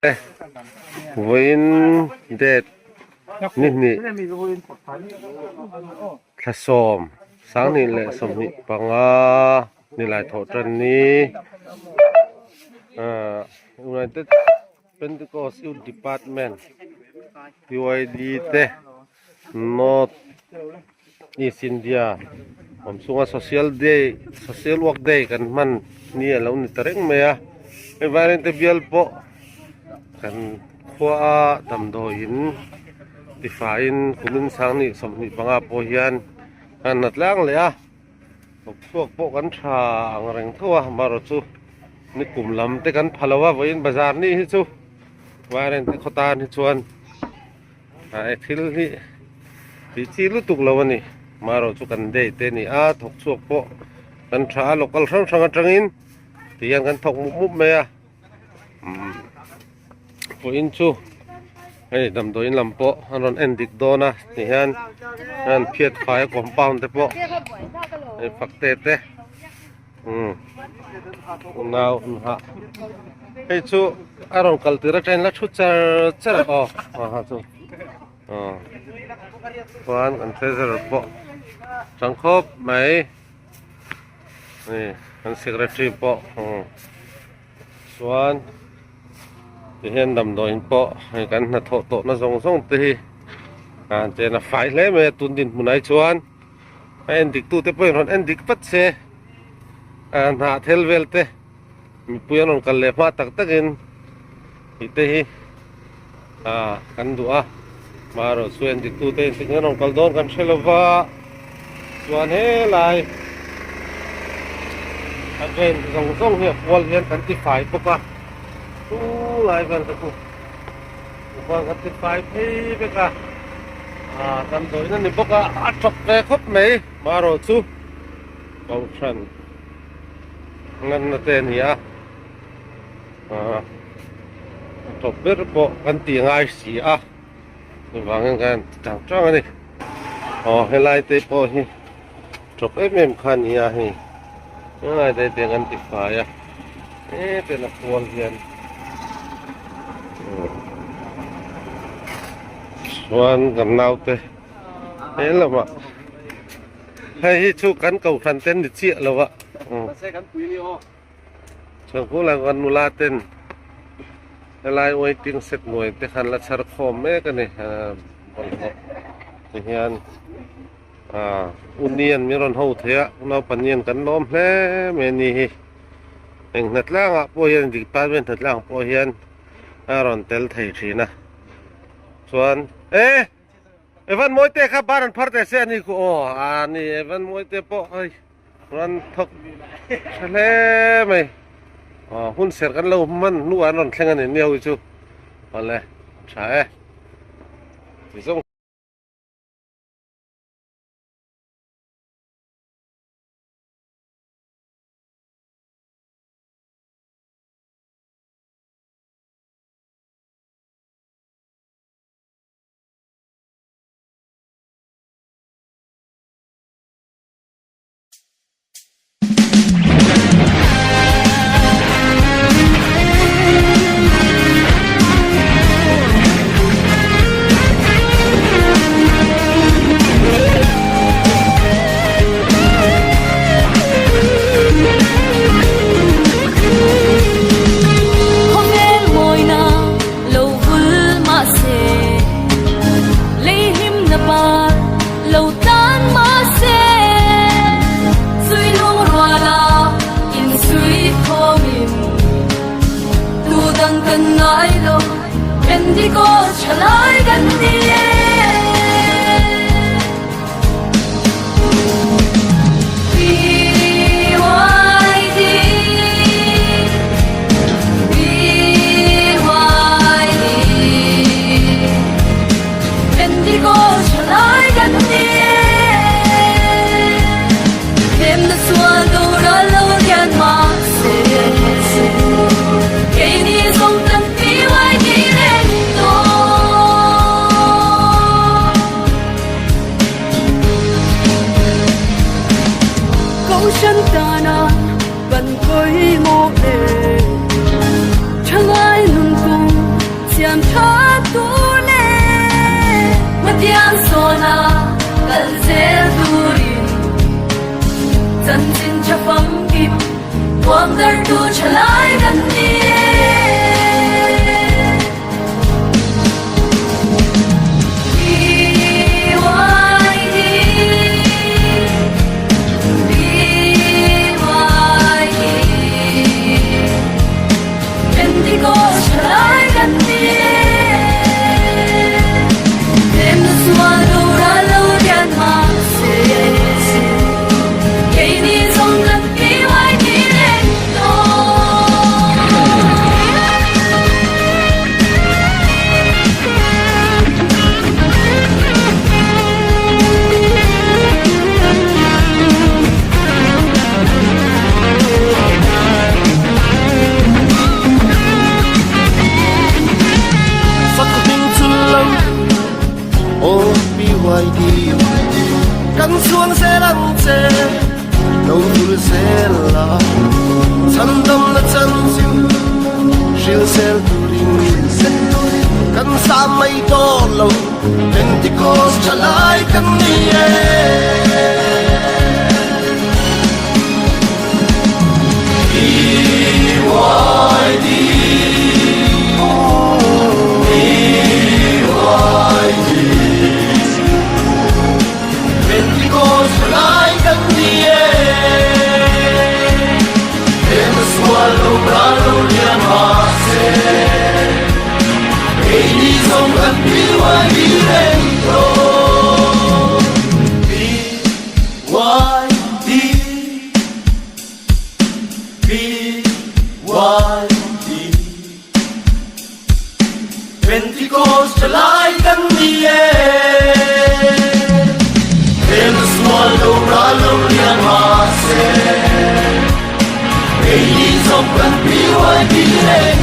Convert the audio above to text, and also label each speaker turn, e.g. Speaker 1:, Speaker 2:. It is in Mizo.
Speaker 1: Vawiin date ni hnih thla sawm sanghnih leh 25 nilai thawh tan ni ahh United Pentecost Youth Department P Y D te North East India awm chhunga social day social work day kan hman ni a lo ni ta reng mai a hei vairengte bial pawh kan khua a damdawiin tifaiin kumin sanghnih 25 pawh hian a na tlang leh a thawkchhuak pawh kan tha ang reng tho a amaherawhchu ni kum lam te kan pha lo a vawiin bazar ni hi chu vairengte khaw tan hi chuan. He thil hi tih chi lutuk lo a ni marawh chu kan day te a ni a thawk chhuak pawh kan tha a local hrang hrang atangin ti hian kan thawk mup mup mai a umm vawiin chu hei damdawiin lam pawh an rawn en dik dawn a ti hian an phiat fai a compound te pawh hei fak te te. Umm nau an hah hei chu a rawn kal tir atangin la thu char char a aw aha chu aw chuan kan treasurer pawh chang khawp mai hei kan secretary pawh umm chuan tihian damdawiin pawh hei kan hnathawh tawhna zawng zawng te hi a chen a fai hle mai a tun dinhmunah hi chuan. A en dik tute pawhin rawn en dik vat se a hnah thel vel te mipui an rawn kal leh hma tak takin tih te hi ah kan duh a marawh chu en dik tute in engtin an rawn kal dawn kan hre lo va chuan helai a drain zawng zawng hi a kual hian kan ti fai bawk a chu lai vel te chu. Chuan kan ti fai phei vek a, ah damdawiin a ni bawk a, a tawp ve khawp mai marawh chu kohhran nganna te a ni a, ah a tawp ber pawh kan ti ngai si a, chuvangin kan ti tang tang a ni, aw helai te pawh hi tawp em em kha a ni a hei helai te te kan ti fai a heten a kual hian chuan kan naute he lamah hei hi chu kan kohhran te an ni chiah lo a chuan khulai kan nula ten helai waiting shed hnuai te khan la chhar khawm mek a ni bawlhhlawh ti hian. Ah union min rawn ho thei a naupang kan lawm hle mai a ni hi eng hnatlang ah pawh hian department hnatlang pawh hian a rawn tel thei thin a chuan e Evan Mawite kha bar an phar teh se a ni ku aw a ni Evan Mawite pawh hei rawn thawk tha hle mai aw hun ser kan lo hman hnuah an rawn thleng a ni ni ho hi chu awle tha e tizawng.
Speaker 2: Khawvel mawina lo vul mahse lei hlimna par lo tan mahse Sui lung ruala insui khawmin tu dang kan ngai lo Pentecost thalai kan ni e. BYD BYD Pentecost thalai kan ni e. Hlemna chuan doral lo lian mahse keini zawng kan BYD reng dawn. siam tha tur leh hmatiang sawna kal zel turin chanchin tha famkim puang dartu thalai kan ni e. BYD BYD Pentecost thalai kan ni e. Thlemna sual lo ral lo lian mah se, keini zawng kan BYD reng dawn.
Speaker 3: Sak hming chul lo aw BYD kan chuan zel ang che lo vul zel la chhandam na chanchin hril zel turin kan sa mai dawn lo Pentecost thalai kan ni e. BYD BYD Pentecost thalai kan ni e. Thlemna sual lo ral lo lian mah se, keini zawng kan BYD reng dawn. BYD BYD Pentecost thalai kan ni e. Thlemna sual lo ral lo lian mah se, keini zawng kan BYD reng.